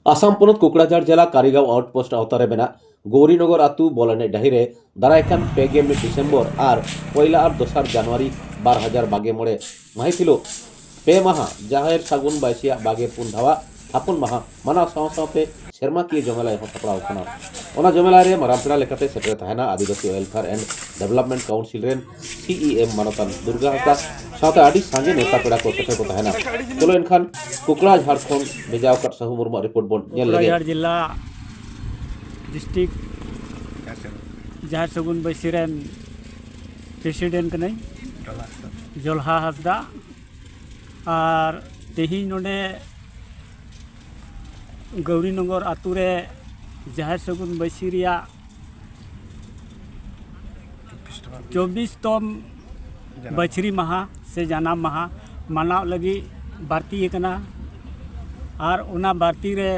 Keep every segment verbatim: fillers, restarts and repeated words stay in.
ᱟᱥᱟᱢ ᱯᱚᱱᱚᱛ ᱠᱩᱠᱲᱟᱡᱷᱟᱲ ᱡᱮᱞᱟ ᱠᱟᱨᱤᱜᱟᱸᱣ ᱟᱣᱩᱴᱯᱳᱥᱴ ᱟᱣᱛᱟ ᱨᱮ ᱢᱮᱱᱟᱜ ᱜᱳᱣᱨᱤᱱᱚᱜᱚᱨ ᱟᱹᱛᱩ ᱵᱚᱞ ᱮᱱᱮᱡ ᱰᱟᱹᱦᱤ ᱨᱮ ᱫᱟᱨᱟᱭ ᱠᱟᱱ ᱯᱮ ᱜᱮᱞ ᱢᱤᱫ ᱰᱤᱥᱮᱢᱵᱚᱨ ᱟᱨ ᱯᱚᱭᱞᱟ ᱟᱨ ᱫᱚᱥᱟᱨ ᱡᱟᱱᱩᱣᱟᱨᱤ ᱵᱟᱨ ᱦᱟᱡᱟᱨ ᱵᱟᱜᱮ ᱢᱚᱬᱮ ᱢᱟᱹᱦᱤᱛ ᱦᱤᱞᱳᱜ ᱯᱮ ᱢᱟᱦᱟ ᱡᱟᱦᱮᱨ ᱥᱟᱹᱜᱩᱱ ᱵᱟᱭᱥᱤᱭᱟᱜ ᱵᱟᱜᱮ ᱯᱩᱱ ᱫᱷᱟᱣᱟᱜ ᱛᱷᱟᱯᱚᱱ ᱢᱟᱦᱟ ᱢᱟᱱᱟᱣ ᱥᱟᱶ ᱥᱟᱶᱛᱮ ᱥᱮᱨᱢᱟᱠᱤᱭᱟᱹ ᱡᱚᱢᱮᱞᱟᱭ ᱦᱚᱸ ᱥᱟᱯᱲᱟᱣ ᱟᱠᱟᱱᱟ᱾ ᱚᱱᱟ ᱡᱚᱢᱮᱞᱟᱭ ᱨᱮ ᱢᱟᱨᱟᱝ ᱯᱮᱲᱟ ᱞᱮᱠᱟᱛᱮ ᱥᱮᱴᱮᱨ ᱛᱟᱦᱮᱱᱟ ᱟᱹᱫᱤᱵᱟᱹᱥᱤ ᱣᱮᱞᱯᱷᱮᱭᱟᱨ ᱮᱱᱰ ᱰᱮᱵᱷᱞᱚᱯᱢᱮᱱᱴ ᱠᱟᱣᱩᱱᱥᱤᱞ ᱨᱮᱱ ᱥᱤ ᱤ ᱮᱢ ᱢᱟᱱᱚᱛᱟᱱ ᱫᱩᱨᱜᱟ ᱦᱟᱸᱥᱫᱟ ᱥᱟᱶᱛᱮ ᱟᱹᱰᱤ ᱥᱟᱸᱜᱮ ᱱᱮᱛᱟ ᱯᱮᱲᱟ ᱠᱚ ᱥᱮᱴᱮᱨ ᱠᱚ ᱛᱟᱦᱮᱱᱟ᱾ ᱪᱚᱞᱚ ᱮᱱᱠᱷᱟᱱ ᱠᱩᱠᱲᱟ ᱡᱷᱟᱲᱠᱷᱚᱸᱰ ᱵᱷᱮᱡᱟᱣ ᱟᱠᱟᱫ ᱥᱟᱹᱦᱩ ᱢᱩᱨᱢᱩᱣᱟᱜ ᱨᱤᱯᱳᱨᱴ ᱵᱚᱱ ᱧᱮᱞ ᱞᱮᱜᱮ᱾ ᱠᱩᱠᱲᱟᱡᱷᱟᱲ ᱡᱮᱞᱟ ᱰᱤᱥᱴᱨᱤᱠᱴ ᱡᱟᱦᱮᱨ ᱥᱟᱹᱜᱩᱱ ᱵᱟᱹᱭᱥᱤ ᱨᱮᱱ ᱯᱨᱮᱥᱤᱰᱮᱱᱴ ᱠᱟᱹᱱᱟᱹᱧ, ᱡᱚᱞᱦᱟ ᱦᱟᱸᱥᱫᱟ᱾ ᱟᱨ ᱛᱮᱦᱮᱧ ᱱᱚᱰᱮ ᱜᱟᱹᱣᱨᱤᱱᱚᱜᱚᱨ ᱟᱛᱳ ᱨᱮ ᱡᱟᱦᱮᱨ ᱥᱟᱹᱜᱩᱱ ᱵᱟᱹᱭᱥᱤ ᱨᱮᱭᱟᱜ ᱪᱚᱵᱵᱤᱥ ᱛᱚᱢ ᱵᱟᱹᱪᱷᱨᱤ ᱢᱟᱦᱟ ᱥᱮ ᱡᱟᱱᱟᱢ ᱢᱟᱦᱟ ᱢᱟᱱᱟᱣ ᱞᱟᱹᱜᱤᱫ ᱵᱟᱹᱲᱛᱤ ᱟᱠᱟᱱᱟ᱾ ᱟᱨ ᱚᱱᱟ ᱵᱟᱹᱲᱛᱤ ᱨᱮ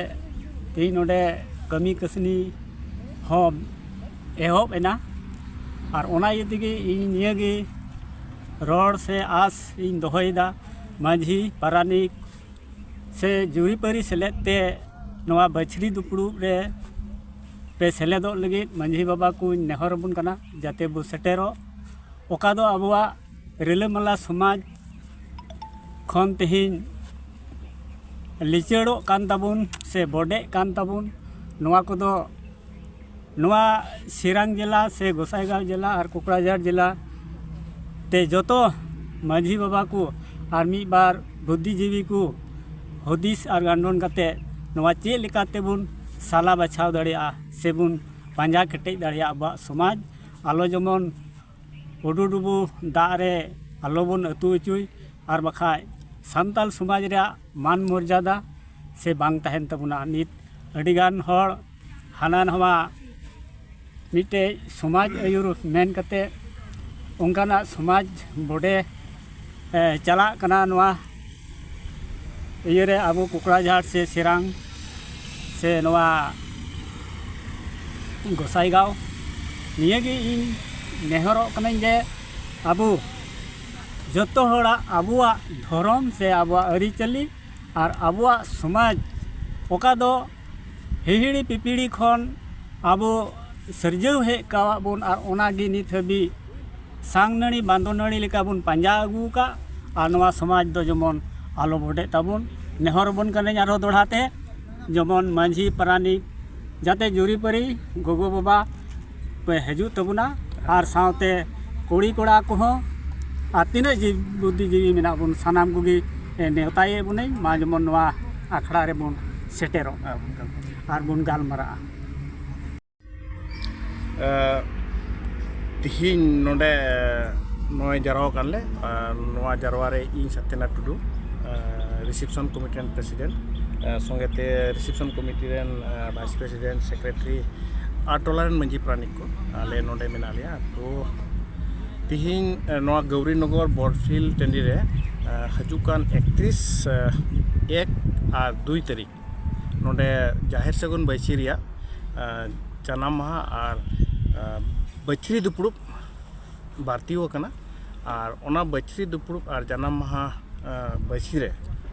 ᱛᱮᱦᱮᱧ ᱱᱚᱰᱮ ᱠᱟᱹᱢᱤ ᱠᱟᱹᱥᱱᱤ ᱦᱚᱸ ᱮᱦᱚᱵ ᱮᱱᱟ᱾ ᱟᱨ ᱚᱱᱟ ᱤᱭᱟᱹ ᱛᱮᱜᱮ ᱤᱧ ᱱᱤᱭᱟᱹ ᱜᱮ ᱨᱚᱲ ᱥᱮ ᱟᱸᱥ ᱤᱧ ᱫᱚᱦᱚᱭᱮᱫᱟ, ᱢᱟᱹᱡᱷᱤ, ᱯᱟᱨᱟᱱᱤᱠ ᱥᱮ ᱡᱩᱨᱤᱯᱟᱹᱨᱤ ᱥᱮᱞᱮᱫ ᱛᱮ ᱱᱚᱣᱟ ᱵᱟᱹᱪᱷᱨᱤ ᱫᱩᱯᱲᱩᱵ ᱨᱮ ᱯᱮ ᱥᱮᱞᱮᱫᱚᱜ ᱞᱟᱹᱜᱤᱫ ᱢᱟᱹᱡᱷᱤ ᱵᱟᱵᱟ ᱠᱚᱧ ᱱᱮᱦᱚᱨ ᱟᱵᱚᱱ ᱠᱟᱱᱟ, ᱡᱟᱛᱮ ᱵᱚ ᱥᱮᱴᱮᱨᱚᱜ᱾ ᱚᱠᱟ ᱫᱚ ᱟᱵᱚᱣᱟᱜ ᱨᱤᱞᱟᱹᱢᱟᱞᱟ ᱥᱚᱢᱟᱡᱽ ᱠᱷᱚᱱ ᱛᱮᱦᱮᱧ ᱞᱤᱪᱟᱹᱲᱚᱜ ᱠᱟᱱ ᱛᱟᱵᱚᱱ ᱥᱮ ᱵᱚᱰᱮᱜ ᱠᱟᱱ ᱛᱟᱵᱚᱱ, ᱱᱚᱣᱟ ᱠᱚᱫᱚ ᱱᱚᱣᱟ ᱥᱤᱨᱟᱝ ᱡᱮᱞᱟ ᱥᱮ ᱜᱚᱸᱥᱟᱭᱜᱟᱸᱣ ᱡᱮᱞᱟ ᱟᱨ ᱠᱚᱠᱲᱟᱡᱷᱟᱲ ᱡᱮᱞᱟ ᱛᱮ ᱡᱚᱛᱚ ᱢᱟᱹᱡᱷᱤ ᱵᱟᱵᱟ ᱠᱚ ᱟᱨ ᱢᱤᱫ ᱵᱟᱨ ᱵᱩᱫᱽᱫᱷᱤᱡᱤᱵᱤ ᱠᱚ ᱦᱩᱫᱤᱥ ᱟᱨ ᱜᱟᱱᱰᱚᱱ ᱠᱟᱛᱮ ᱱᱚᱣᱟ ᱪᱮᱫ ᱞᱮᱠᱟ ᱛᱮᱵᱚᱱ ᱥᱟᱞᱟ ᱵᱟᱪᱷᱟᱣ ᱫᱟᱲᱮᱭᱟᱜᱼᱟ ᱥᱮᱵᱚᱱ ᱯᱟᱸᱡᱟ ᱠᱮᱴᱮᱡ ᱫᱟᱲᱮᱭᱟᱜᱼᱟ ᱟᱵᱚᱣᱟᱜ ᱥᱚᱢᱟᱡᱽ ᱟᱞᱚ ᱡᱮᱢᱚᱱ ᱩᱰᱩᱰᱩᱵᱩ ᱫᱟᱜ ᱨᱮ ᱟᱞᱚ ᱵᱚᱱ ᱟᱹᱛᱩ ᱦᱚᱪᱚᱭ, ᱟᱨ ᱵᱟᱠᱷᱟᱡ ᱥᱟᱱᱛᱟᱞ ᱥᱚᱢᱟᱡᱽ ᱨᱮᱭᱟᱜ ᱢᱟᱱ ᱢᱚᱨᱡᱟᱫᱟ ᱥᱮ ᱵᱟᱝ ᱛᱟᱦᱮᱱ ᱛᱟᱵᱚᱱᱟ᱾ ᱱᱤᱛ ᱟᱹᱰᱤᱜᱟᱱ ᱦᱚᱲ ᱦᱟᱱᱟ ᱱᱟᱣᱟ ᱢᱤᱫᱴᱮᱡ ᱥᱚᱢᱟᱡᱽ ᱟᱹᱭᱩᱨ ᱢᱮᱱ ᱠᱟᱛᱮ ᱚᱱᱠᱟᱱᱟᱜ ᱥᱚᱢᱟᱡᱽ ᱵᱚᱰᱮ, ᱮ, ᱪᱟᱞᱟᱜ ᱠᱟᱱᱟ ᱱᱚᱣᱟ ᱤᱭᱟᱹᱨᱮ ᱟᱵᱚ ᱠᱚᱠᱲᱟᱡᱷᱟᱲ ᱥᱮ ᱥᱮᱨᱟᱝ ᱥᱮ ᱱᱚᱣᱟ ᱜᱚᱸᱥᱟᱭᱜᱟᱸᱣ᱾ ᱱᱤᱭᱟᱹᱜᱮ ᱤᱧ ᱱᱮᱦᱚᱨᱚᱜ ᱠᱟᱹᱱᱟᱹᱧ ᱡᱮ ᱟᱵᱚ ᱡᱚᱛᱚ ᱦᱚᱲᱟᱜ ᱟᱵᱚᱣᱟᱜ ᱫᱷᱚᱨᱚᱢ ᱥᱮ ᱟᱵᱚᱣᱟᱜ ᱟᱹᱨᱤᱪᱟᱹᱞᱤ ᱟᱨ ᱟᱵᱚᱣᱟᱜ ᱥᱚᱢᱟᱡᱽ ᱚᱠᱟ ᱫᱚ ᱦᱤᱦᱤᱲᱤ ᱯᱤᱯᱤᱲᱤ ᱠᱷᱚᱱ ᱟᱵᱚ ᱥᱤᱨᱡᱟᱹᱣ ᱦᱮᱡ ᱠᱟᱣᱟᱜ ᱵᱚᱱ, ᱟᱨ ᱚᱱᱟᱜᱮ ᱱᱤᱛ ᱦᱟᱹᱵᱤᱡ ᱥᱟᱝ ᱱᱟᱹᱲᱤ ᱵᱟᱸᱫᱚ ᱱᱟᱹᱲᱤ ᱞᱮᱠᱟ ᱵᱚᱱ ᱯᱟᱸᱡᱟ ᱟᱹᱜᱩ ᱟᱠᱟᱫ᱾ ᱟᱨ ᱱᱚᱣᱟ ᱥᱚᱢᱟᱡᱽ ᱫᱚ ᱡᱮᱢᱚᱱ ᱟᱞᱚ ᱵᱚᱰᱮᱜ ᱛᱟᱵᱚᱱ, ᱱᱮᱦᱚᱨ ᱵᱚᱱ ᱠᱟᱹᱱᱟᱹᱧ ᱟᱨᱦᱚᱸ ᱫᱚᱦᱲᱟ ᱛᱮ, ᱡᱮᱢᱚᱱ ᱢᱟᱹᱡᱷᱤ ᱯᱟᱨᱟᱱᱤᱠ ᱡᱟᱛᱮ ᱡᱩᱨᱤᱯᱟᱹᱨᱤ ᱜᱚᱜᱚ ᱵᱟᱵᱟ ᱯᱮ ᱦᱤᱡᱩᱜ ᱛᱟᱵᱚᱱᱟ, ᱟᱨ ᱥᱟᱶᱛᱮ ᱠᱩᱲᱤ ᱠᱚᱲᱟ ᱠᱚᱦᱚᱸ, ᱟᱨ ᱛᱤᱱᱟᱹᱜ ᱡᱤᱵ-, ᱵᱩᱫᱽᱫᱷᱤᱡᱤᱵᱤ ᱢᱮᱱᱟᱜ ᱵᱚᱱ, ᱥᱟᱱᱟᱢ ᱠᱚᱜᱮ ᱱᱮᱣᱛᱟᱭᱮᱫ ᱵᱚᱱᱟᱹᱧ, ᱢᱟ ᱡᱮᱢᱚᱱ ᱱᱚᱣᱟ ᱟᱠᱷᱲᱟ ᱨᱮᱵᱚᱱ ᱥᱮᱴᱮᱨᱚᱜ ᱟᱨ ᱵᱚᱱ ᱜᱟᱞᱢᱟᱨᱟᱜᱼᱟ᱾ ᱛᱤᱦᱤᱧ ᱱᱚᱰᱮ ᱱᱚᱜᱼᱚᱭ ᱡᱟᱨᱣᱟ ᱟᱠᱟᱱ ᱞᱮ, ᱟᱨ ᱱᱚᱣᱟ ᱡᱟᱨᱣᱟ ᱨᱮ ᱤᱧ ᱥᱟᱛᱭᱟᱱᱟᱛᱷ ᱴᱩᱰᱩ, ᱨᱤᱥᱮᱯᱥᱚᱱ ᱠᱚᱢᱤᱴᱤ ᱨᱮᱱ ᱯᱨᱮᱥᱤᱰᱮᱱᱴ, ᱥᱚᱸᱜᱮᱛᱮ ᱨᱤᱥᱮᱯᱥᱚᱱ ᱠᱚᱢᱤᱴᱤ ᱨᱮᱱ ᱵᱷᱟᱭᱤᱥ ᱯᱨᱮᱥᱤᱰᱮᱱᱴ, ᱥᱮᱠᱨᱮᱴᱟᱨᱤ ᱟᱨ ᱴᱚᱞᱟ ᱨᱮᱱ ᱢᱟᱹᱡᱷᱤ ᱯᱟᱨᱟᱱᱤᱠ ᱠᱚ ᱟᱞᱮ ᱱᱚᱰᱮ ᱢᱮᱱᱟᱜ ᱞᱮᱭᱟ᱾ ᱛᱚ ᱛᱤᱦᱤᱧ ᱱᱚᱣᱟ ᱜᱟᱹᱣᱨᱤᱱᱚᱜᱚᱨ ᱵᱚᱞ ᱯᱷᱤᱞᱰ ᱴᱟᱺᱰᱤ ᱨᱮ ᱦᱤᱡᱩᱜ ᱠᱟᱱ ᱮᱠᱛᱨᱤᱥ ᱮᱠ ᱟᱨ ᱫᱩᱭ ᱛᱟᱹᱨᱤᱠᱷ ᱱᱚᱰᱮ ᱡᱟᱦᱮᱨ ᱥᱟᱹᱜᱩᱱ ᱵᱟᱹᱭᱥᱤ ᱨᱮᱭᱟᱜ ᱡᱟᱱᱟᱢ ᱢᱟᱦᱟ ᱟᱨ ᱵᱟᱹᱪᱷᱨᱤ ᱫᱩᱯᱲᱩᱵ ᱵᱟᱹᱲᱛᱤ ᱟᱠᱟᱱᱟ᱾ ᱟᱨ ᱚᱱᱟ ᱵᱟᱹᱪᱷᱨᱤ ᱫᱩᱯᱲᱩᱵ ᱟᱨ ᱡᱟᱱᱟᱢ ᱢᱟᱦᱟ ᱵᱟᱹᱭᱥᱤ ᱨᱮ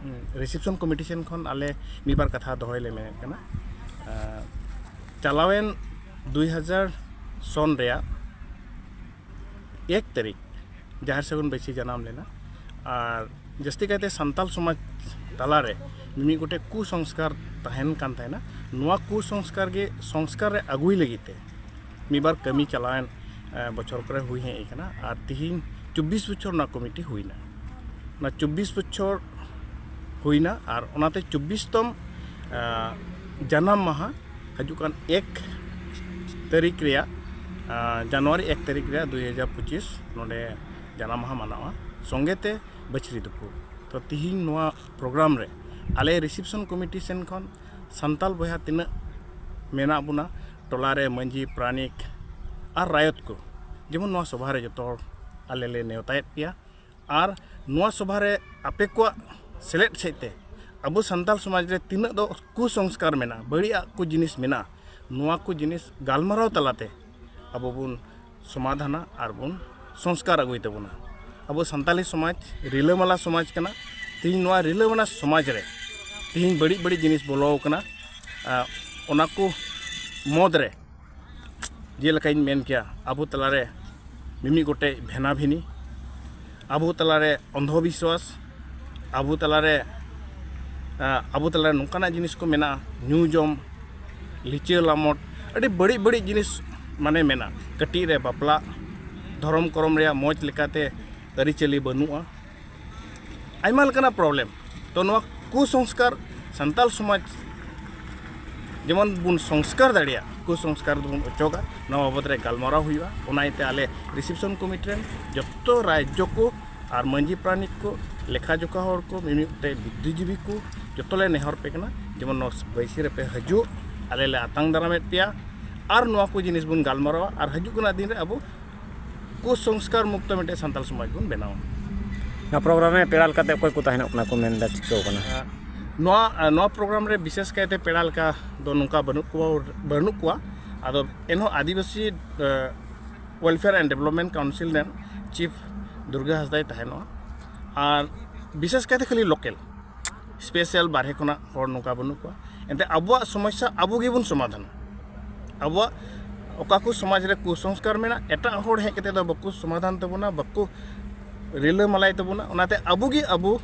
ᱨᱤᱥᱮᱯᱥᱚᱱ ᱠᱚᱢᱤᱴᱤ ᱥᱮᱱ ᱠᱷᱚᱱ ᱟᱞᱮ ᱢᱤᱫ ᱵᱟᱨ ᱠᱟᱛᱷᱟ ᱫᱚᱦᱚᱭ ᱞᱮ ᱢᱮᱱᱮᱫ ᱠᱟᱱᱟ᱾ ᱪᱟᱞᱟᱣᱮᱱ ᱫᱩᱭ ᱦᱟᱡᱟᱨ ᱥᱚᱱ ᱨᱮᱭᱟᱜ ᱮᱠ ᱛᱟᱹᱨᱤᱠᱷ ᱡᱟᱦᱮᱨ ᱥᱟᱹᱜᱩᱱ ᱵᱟᱹᱭᱥᱤ ᱡᱟᱱᱟᱢ ᱞᱮᱱᱟ᱾ ᱟᱨ ᱡᱟᱹᱥᱛᱤ ᱠᱟᱭᱛᱮ ᱥᱟᱱᱛᱟᱞ ᱥᱚᱢᱟᱡᱽ ᱛᱟᱞᱟᱨᱮ ᱢᱤᱢᱤᱫ ᱜᱚᱴᱮᱡ ᱠᱩᱥᱚᱝᱥᱠᱟᱨ ᱛᱟᱦᱮᱱ ᱠᱟᱱ ᱛᱟᱦᱮᱱᱟ᱾ ᱱᱚᱣᱟ ᱠᱩᱥᱚᱝᱥᱠᱟᱨ ᱜᱮ ᱥᱚᱝᱥᱠᱟᱨ ᱨᱮ ᱟᱹᱜᱩᱭ ᱞᱟᱹᱜᱤᱫ ᱛᱮ ᱢᱤᱫ ᱵᱟᱨ ᱠᱟᱹᱢᱤ ᱪᱟᱞᱟᱣᱮᱱ ᱵᱚᱪᱷᱚᱨ ᱠᱚᱨᱮ ᱦᱩᱭ ᱦᱮᱡ ᱟᱠᱟᱱᱟ᱾ ᱟᱨ ᱛᱤᱦᱤᱧ ᱪᱚᱵᱵᱤᱥ ᱵᱚᱪᱷᱚᱨ ᱱᱚᱣᱟ ᱠᱚᱢᱤᱴᱤ ᱦᱩᱭᱱᱟ᱾ ᱚᱱᱟ ᱪᱚᱵᱵᱤᱥ ᱵᱚᱪᱷᱚᱨ ᱦᱩᱭᱱᱟ, ᱟᱨ ᱚᱱᱟᱛᱮ ᱪᱚᱵᱵᱤᱥ ᱛᱚᱢ ᱡᱟᱱᱟᱢ ᱢᱟᱦᱟ ᱦᱤᱡᱩᱜ ᱠᱟᱱ ᱮᱠ ᱛᱟᱹᱨᱤᱠᱷ ᱨᱮᱭᱟᱜ ᱡᱟᱱᱩᱣᱟᱨᱤ ᱮᱠ ᱛᱟᱹᱨᱤᱠᱷ ᱨᱮᱭᱟᱜ ᱫᱩᱭ ᱦᱟᱡᱟᱨ ᱯᱚᱸᱪᱤᱥ ᱱᱚᱰᱮ ᱡᱟᱱᱟᱢ ᱢᱟᱦᱟ ᱢᱟᱱᱟᱣᱟ, ᱥᱚᱸᱜᱮ ᱛᱮ ᱵᱟᱹᱪᱷᱨᱤ ᱫᱩᱯᱲᱩᱵ᱾ ᱛᱚ ᱛᱤᱦᱤᱧ ᱱᱚᱣᱟ ᱯᱨᱳᱜᱨᱟᱢ ᱨᱮ ᱟᱞᱮ ᱨᱤᱥᱮᱯᱥᱚᱱ ᱠᱚᱢᱤᱴᱤ ᱥᱮᱱ ᱠᱷᱚᱱ ᱥᱟᱱᱛᱟᱞ ᱵᱚᱭᱦᱟ ᱛᱤᱱᱟᱹᱜ ᱢᱮᱱᱟᱜ ᱵᱚᱱᱟ, ᱴᱚᱞᱟ ᱨᱮ ᱢᱟᱹᱡᱷᱤ, ᱯᱟᱨᱟᱱᱤᱠ ᱟᱨ ᱨᱟᱭᱚᱛ ᱠᱚ, ᱡᱮᱢᱚᱱ ᱱᱚᱣᱟ ᱥᱚᱵᱷᱟ ᱨᱮ ᱡᱚᱛᱚ ᱦᱚᱲ ᱟᱞᱮ ᱞᱮ ᱱᱮᱣᱛᱟᱭᱮᱫ ᱯᱮᱭᱟ᱾ ᱟᱨ ᱱᱚᱣᱟ ᱥᱚᱵᱷᱟ ᱨᱮ ᱟᱯᱮ ᱠᱚᱣᱟᱜ ᱥᱮᱞᱮᱫ ᱥᱮᱫ ᱛᱮ ᱟᱵᱚ ᱥᱟᱱᱛᱟᱞ ᱥᱚᱢᱟᱡᱽ ᱨᱮ ᱛᱤᱱᱟᱹᱜ ᱫᱚ ᱠᱩᱥᱚᱝᱥᱠᱟᱨ ᱢᱮᱱᱟᱜᱼᱟ, ᱵᱟᱹᱲᱤᱡᱟᱜ ᱠᱚ ᱡᱤᱱᱤᱥ ᱢᱮᱱᱟᱜᱼᱟ, ᱱᱚᱣᱟ ᱠᱚ ᱡᱤᱱᱤᱥ ᱜᱟᱞᱢᱟᱨᱟᱣ ᱛᱟᱞᱟᱛᱮ ᱟᱵᱚ ᱵᱚᱱ ᱥᱚᱢᱟᱫᱷᱟᱱᱟ ᱟᱨ ᱵᱚᱱ ᱥᱚᱝᱥᱠᱟᱨ ᱟᱹᱜᱩᱭ ᱛᱟᱵᱚᱱᱟ᱾ ᱟᱵᱚ ᱥᱟᱱᱛᱟᱞᱤ ᱥᱚᱢᱟᱡᱽ ᱨᱤᱞᱟᱹᱢᱟᱞᱟ ᱥᱚᱢᱟᱡᱽ ᱠᱟᱱᱟ᱾ ᱛᱮᱦᱮᱧ ᱱᱚᱣᱟ ᱨᱤᱞᱟᱹᱢᱟᱞᱟ ᱥᱚᱢᱟᱡᱽ ᱨᱮ ᱛᱮᱦᱮᱧ ᱵᱟᱹᱲᱤᱡ ᱵᱟᱹᱲᱤᱡ ᱡᱤᱱᱤᱥ ᱵᱚᱞᱚ ᱟᱠᱟᱱᱟ᱾ ᱟᱨ ᱚᱱᱟ ᱠᱚ ᱢᱩᱫᱽ ᱨᱮ ᱡᱮᱞᱮᱠᱟᱧ ᱢᱮᱱ ᱠᱮᱭᱟ, ᱟᱵᱚ ᱛᱟᱞᱟᱨᱮ ᱢᱤᱢᱤᱫ ᱜᱚᱴᱮᱡ ᱵᱷᱮᱱᱟ ᱵᱷᱤᱱᱤ, ᱟᱵᱚ ᱛᱟᱞᱟᱨᱮ ᱚᱱᱫᱷᱚ ᱵᱤᱥᱣᱟᱥ, ᱟᱵᱚ ᱛᱟᱞᱟᱨᱮ ᱟᱵᱚ ᱛᱟᱞᱟᱨᱮ ᱱᱚᱝᱠᱟᱱᱟᱜ ᱡᱤᱱᱤᱥ ᱠᱚ ᱢᱮᱱᱟᱜᱼᱟ, ᱧᱩ ᱡᱚᱢ, ᱞᱤᱪᱟᱹ ᱞᱟᱢᱚᱴ, ᱟᱹᱰᱤ ᱵᱟᱹᱲᱤᱡ ᱵᱟᱹᱲᱤᱡ ᱡᱤᱱᱤᱥ ᱢᱟᱱᱮ ᱢᱮᱱᱟᱜᱼᱟ᱾ ᱠᱟᱹᱴᱤᱡ ᱨᱮ ᱵᱟᱯᱞᱟ, ᱫᱷᱚᱨᱚᱢ ᱠᱚᱨᱚᱢ ᱨᱮᱭᱟᱜ ᱢᱚᱡᱽ ᱞᱮᱠᱟᱛᱮ ᱟᱹᱨᱤᱪᱟᱹᱞᱤ ᱵᱟᱹᱱᱩᱜᱼᱟ, ᱟᱭᱢᱟ ᱞᱮᱠᱟᱱᱟᱜ ᱯᱨᱚᱵᱞᱮᱢ᱾ ᱛᱚ ᱱᱚᱣᱟ ᱠᱩᱥᱚᱝᱥᱠᱟᱨ ᱥᱟᱱᱛᱟᱞ ᱥᱚᱢᱟᱡᱽ ᱡᱮᱢᱚᱱ ᱵᱚᱱ ᱥᱚᱝᱥᱠᱟᱨ ᱫᱟᱲᱮᱭᱟᱜ, ᱠᱩᱥᱚᱝᱥᱠᱟᱨ ᱫᱚᱵᱚᱱ ᱚᱪᱚᱜᱟ, ᱱᱚᱣᱟ ᱵᱟᱵᱚᱫ ᱨᱮ ᱜᱟᱞᱢᱟᱨᱟᱣ ᱦᱩᱭᱩᱜᱼᱟ᱾ ᱚᱱᱟ ᱤᱭᱟᱹᱛᱮ ᱟᱞᱮ ᱨᱤᱥᱮᱯᱥᱚᱱ ᱠᱚᱢᱤᱴᱤ ᱨᱮᱱ ᱡᱚᱛᱚ ᱨᱟᱡᱽᱡᱚ ᱠᱚ ᱟᱨ ᱢᱟᱹᱡᱷᱤ ᱯᱟᱨᱟᱱᱤᱠ ᱠᱚ, ᱞᱮᱠᱷᱟ ᱡᱚᱠᱷᱟ ᱦᱚᱲ ᱠᱚ, ᱢᱤᱢᱤᱫᱴᱮᱡ ᱵᱩᱫᱽᱫᱷᱤᱡᱤᱵᱤ ᱠᱚ, ᱡᱚᱛᱚ ᱞᱮ ᱱᱮᱦᱚᱨ ᱯᱮ ᱠᱟᱱᱟ, ᱡᱮᱢᱚᱱ ᱱᱚᱣᱟ ᱵᱟᱹᱭᱥᱤ ᱨᱮᱯᱮ ᱦᱤᱡᱩᱜ, ᱟᱞᱮ ᱞᱮ ᱟᱛᱟᱝ ᱫᱟᱨᱟᱢᱮᱫ ᱯᱮᱭᱟ᱾ ᱟᱨ ᱱᱚᱣᱟ ᱠᱚ ᱡᱤᱱᱤᱥ ᱵᱚᱱ ᱜᱟᱞᱢᱟᱨᱟᱣᱟ ᱟᱨ ᱦᱤᱡᱩᱜ ᱠᱟᱱᱟ ᱫᱤᱱ ᱨᱮ ᱟᱵᱚ ᱠᱩᱥᱚᱝᱥᱠᱟᱨ ᱢᱩᱠᱛᱚ ᱢᱤᱫᱴᱮᱡ ᱥᱟᱱᱛᱟᱞ ᱥᱚᱢᱟᱡᱽ ᱵᱚᱱ ᱵᱮᱱᱟᱣᱟ᱾ ᱱᱚᱣᱟ ᱯᱨᱳᱜᱨᱟᱢ ᱨᱮ ᱯᱮᱲᱟ ᱞᱮᱠᱟᱛᱮ ᱚᱠᱚᱭ ᱠᱚ ᱛᱟᱦᱮᱱᱚᱜ ᱠᱟᱱᱟ ᱠᱚ ᱢᱮᱱᱫᱟ, ᱪᱤᱠᱟᱹᱣ ᱠᱟᱱᱟ? ᱱᱚᱣᱟ ᱱᱚᱣᱟ ᱯᱨᱳᱜᱨᱟᱢ ᱨᱮ ᱵᱤᱥᱮᱥ ᱠᱟᱭᱛᱮ ᱯᱮᱲᱟ ᱞᱮᱠᱟ ᱫᱚ ᱱᱚᱝᱠᱟ ᱵᱟᱹᱱᱩᱜ ᱠᱚᱣᱟ, ᱵᱟᱹᱱᱩᱜ ᱠᱚᱣᱟ᱾ ᱟᱫᱚ ᱮᱱᱦᱚᱸ ᱟᱹᱫᱤᱵᱟᱹᱥᱤ ᱣᱮᱞᱯᱷᱮᱭᱟᱨ ᱮᱱᱰ ᱰᱮᱵᱷᱞᱚᱯᱢᱮᱱᱴ ᱠᱟᱣᱩᱱᱥᱤᱞ ᱨᱮᱱ ᱪᱤᱯ ᱫᱩᱨᱜᱟᱹ ᱦᱟᱸᱥᱫᱟᱭ ᱛᱟᱦᱮᱱᱚᱜᱼᱟ᱾ ᱟᱨ ᱵᱤᱥᱮᱥ ᱠᱟᱭᱛᱮ ᱠᱷᱟᱹᱞᱤ ᱞᱳᱠᱮᱞ, ᱥᱯᱮᱥᱟᱞ ᱵᱟᱨᱦᱮ ᱠᱷᱚᱱᱟᱜ ᱦᱚᱲ ᱱᱚᱝᱠᱟ ᱵᱟᱹᱱᱩᱜ ᱠᱚᱣᱟ᱾ ᱮᱱᱛᱮ ᱟᱵᱚᱣᱟᱜ ᱥᱚᱢᱚᱥᱥᱟ ᱟᱵᱚ ᱜᱮᱵᱚᱱ ᱥᱚᱢᱟᱫᱷᱟᱱᱟ᱾ ᱟᱵᱚᱣᱟᱜ ᱚᱠᱟ ᱠᱚ ᱥᱚᱢᱟᱡᱽ ᱨᱮ ᱠᱩᱥᱚᱝᱥᱠᱟᱨ ᱢᱮᱱᱟᱜ, ᱮᱴᱟᱜ ᱦᱚᱲ ᱦᱮᱡ ᱠᱟᱛᱮ ᱫᱚ ᱵᱟᱠᱚ ᱥᱚᱢᱟᱫᱷᱟᱱ ᱛᱟᱵᱚᱱᱟ, ᱵᱟᱠᱚ ᱨᱤᱞᱟᱹᱢᱟᱞᱟᱭ ᱛᱟᱵᱚᱱᱟ᱾ ᱚᱱᱟᱛᱮ ᱟᱵᱚ ᱜᱮ ᱟᱵᱚ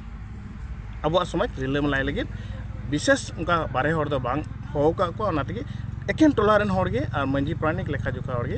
ᱟᱵᱚᱣᱟᱜ ᱥᱚᱢᱟᱡᱽ ᱨᱤᱞᱟᱹᱢᱟᱞᱟᱭ ᱞᱟᱹᱜᱤᱫ ᱵᱤᱥᱮᱥ ᱚᱱᱠᱟ ᱵᱟᱨᱦᱮ ᱦᱚᱲ ᱫᱚ ᱵᱟᱝ ᱦᱚᱦᱚ ᱟᱠᱟᱫ ᱠᱚᱣᱟ᱾ ᱚᱱᱟ ᱛᱮᱜᱮ ᱮᱠᱮᱱ ᱴᱚᱞᱟ ᱨᱮᱱ ᱦᱚᱲ ᱜᱮ ᱟᱨ ᱢᱟᱹᱡᱷᱤ ᱯᱟᱨᱟᱱᱤᱠ ᱞᱮᱠᱷᱟ ᱡᱚᱠᱷᱟ ᱦᱚᱲ ᱜᱮ